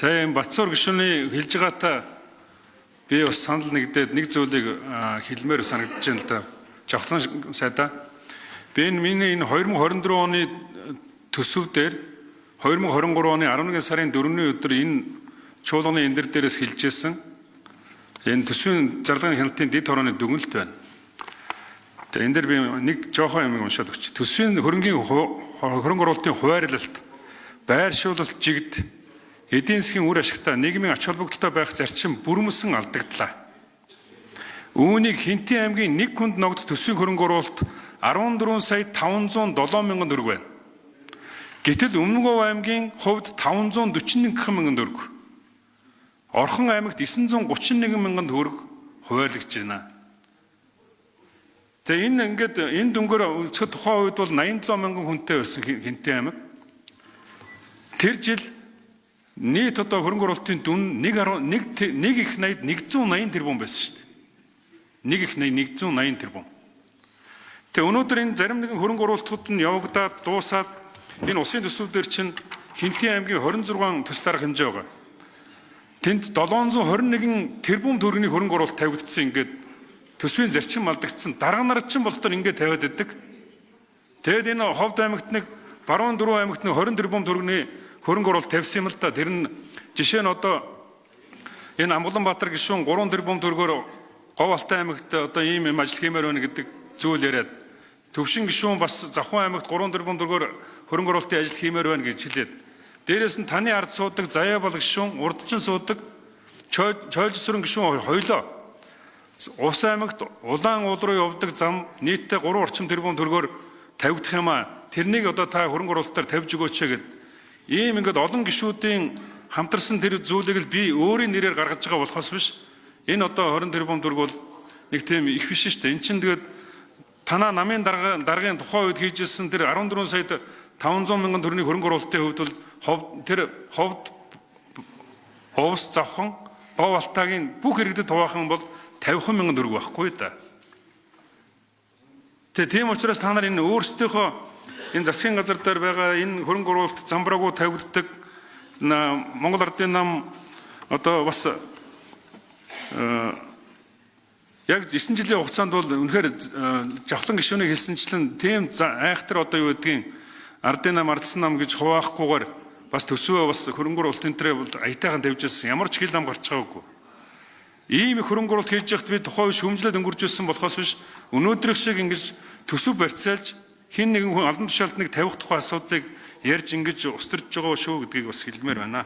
Сайн Батцуур гишүүний хэлж байгаатай би бас санал нэгдээд нэг зүйлийг хэлмээр санагдаж байна л да. Жавхлан сайдаа. Би энэ миний энэ 2024 оны төсөв дээр 2023 оны 11 сарын 4-ний өдөр энэ чуулганы эндэр дээрээс хэлжсэн энэ төсвийн зарлагын хяналтын дэд хорооны дүгнэлт байна. За, энэ дээр би нэг жоохон юм уншаад өгч. Төсвийн хөрөнгийн хөрөнгө оруулалтын хуваарлалт, байршуулалт жигд эдийн засгийн үр ашигтай, нийгмийн ач холбогдолтой байх зарчим бүрмөсөн алдагдлаа. Үүнийг Хэнтийн аймгийн нэг хүнд ногдох төсвийн хөрөнгө оруулалт 14 сая 507 мянган төгрөг байна. Гэтэл Өмнөговь аймгийн хувьд 541 мянган төгрөг. Орхон аймагт 931 мянган төгрөг хуваарлагдж байна. Тэгээ энэ ингээд энэ дүнгээр үзэхэд тухайн үед бол 87 мянган хүнтэй байсан Хэнтийн аймаг. Тэр жил нийт одоо хөрөнгө оруулалтын дүн 1.1 нэг их 80 180 тэрбум байсан шүү дээ. Нэг их 80 180 тэрбум. Тэгээ өнөөдөр энэ зарим нэгэн хөрөнгө оруулалтууд нь явагдаад дуусаад энэ улсын төсвүүдэр чинь Хэнтийн аймгийн 26 төс дарга хэмжээ байгаа. Тэнд 721 тэрбум төгрөгийн хөрөнгө оруулалт тавигдсан, ингээд төсвийн зарчим алдагдсан. Дарга нар чинь болтоор ингээд тавиад идэг. Тэгэд энэ Ховд аймагт нэг, Баруун дөрвөн аймагт нэг 20 тэрбум төгрөгийн хөрөнгө оруулалт тавьсан юм л да. Тэр нь жишээ нь одоо энэ Амгаланбаатар гишүүн 3 тэрбум төгрөгөөр Говь Алтай аймагт одоо ийм юм ажил хиймээр байна гэдэг зүйл яриад, Төвшин гишүүн бас Завхан аймагт 3 тэрбум төгрөгөөр хөрөнгө оруулалтын ажил хиймээр байна гэж хэлээд, дээрээс нь таны ард суудаг Заяа бол гишүүн, урдчин суудаг Чойжсүрэн гишүүн хоёлоо Ус аймагт Улаан уул руу явдаг зам нийтдээ 3 орчим тэрбум төгрөгөөр тавигдах юм аа. Тэрнийг одоо та хөрөнгө оруулалтаар тавьж өгөөч гэд. Ийм ингээд олон гишүүдийн хамтарсан тэр зүйлийг л би өөрийн нэрээр гаргаж байгаа болохоос биш. Энэ одоо 20 тэрбум төгрөг бол нэг тийм их биш шүү дээ. Эн чинь тэгээд танаа намын дарга даргын тухайн үед хийжсэн тэр 14 сая 500 мянган төгрөгийн хөрөнгө оруулалтын хувьд бол ховд тэр ховд Увс Завхан Говь Алтайгийн бүх иргэдэд хуваах юм бол 50 мянган төгрөг байхгүй да. Тэгээ тийм учраас та нар энэ өөрсдийнхөө энэ засгийн газар дээр байгаа энэ хөрөнгө оруулалт замбраагүй тавигддаг Монгол Ардын нам одоо бас яг 9 жилийн хугацаанд бол үнэхээр Жавхлан гишүүнийг хэлсэнчлэн тийм айхтар одоо юу гэдгийг ардын нам, ардсан нам гэж хуваахгүйгээр бас төсвөө бас хөрөнгө оруулалтын төрөө бол аятайхан тавьж ирсэн. Ямар ч хил нам гарч байгаагүй. Ийм их хөрөнгө оруулалт хийж яхад би тухайн үе шүүмжлээд өнгөрч ирсэн болохоос биш, өнөөдрөх шиг ингэж төсөв барьцаалж хин нэгэн хүн албан тушаалтныг тавих тухай асуудлыг ярьж ингэж устэрж байгаа шүү гэдгийг бас хэлмээр байна.